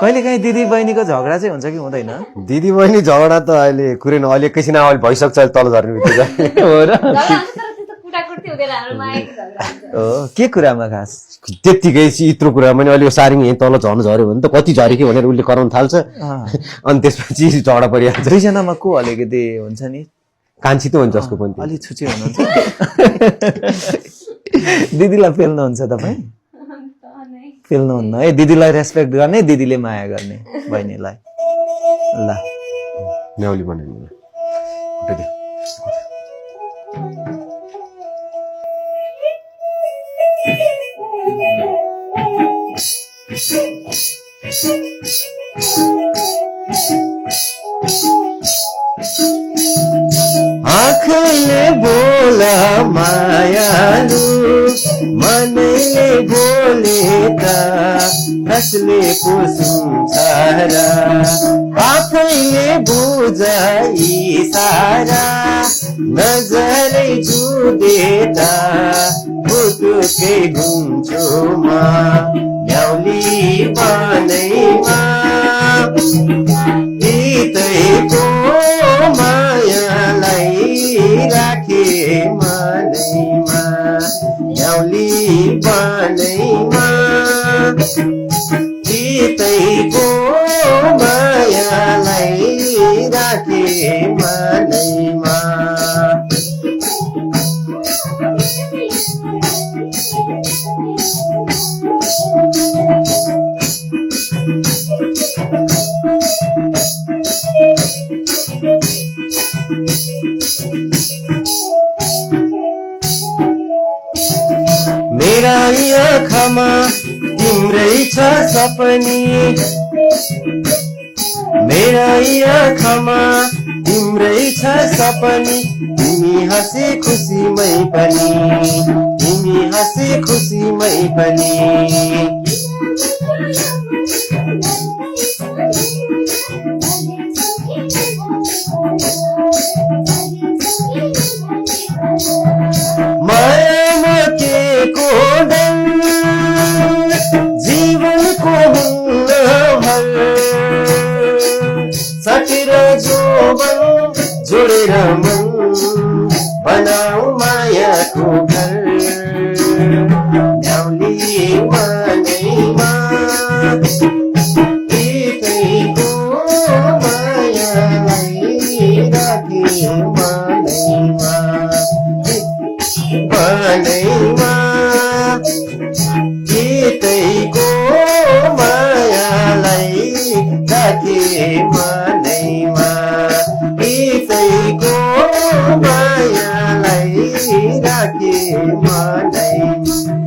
कहिलेकाहीँ दिदी बहिनीको झगडा चाहिँ हुन्छ कि हुँदैन? दिदी बहिनी झगडा त अहिले कुरै न, अहिले एकैछिन अहिले भइसक्छ, अहिले तल झर्ने बित्तिकै हो र? हो के कुरामा खास? त्यत्तिकै यत्रो कुरा मैले अहिले सारिङ यहीँ तल झर्नु झऱ्यो भने त कति झऱ्यो कि भनेर उसले कराउन थाल्छ, अनि त्यसपछि झगडा परिहाल्छ। दुईजनामा को अलिकति हुन्छ नि कान्छी त हुन्छ जसको पनि अलि छुची हुनुहुन्छ। दिदीलाई पेल्नुहुन्छ तपाईँ? पेल्नुहुन्न है? दिदीलाई रेस्पेक्ट गर्ने, दिदीले माया गर्ने बहिनीलाई। ल न्याउली बनाइदिनु। आँखाले बोला मायालु, मनले बोले त कसले पुसुम सारा, आफैले बुझा इसारा, नजरै जुदे त पुटुकै घुम्छु म न्याउली बनैमा। बितैको मायालाई राखे मनैमा न्याउली बनैमा। बितैको मायालाई राखे मनैमा। मेरा आँखामा तिम्रै छ सपनी, मेरा आँखामा तिम्रै छ सपनी। तिमी हाँसे खुसीमै पनि, तिमी हाँसे खुसीमै पनि। मायामा के को डर, जीवनको हुन्न भर। सटेर जोबन जोडेर मन, बनाऊ मायाको घर। न्याउली मनैमा बितैको मायालाई राखे मनैमा। मनैमा बितैको मायालाई राखे मनैमा। बितैको मायालाई राखे मनैमा।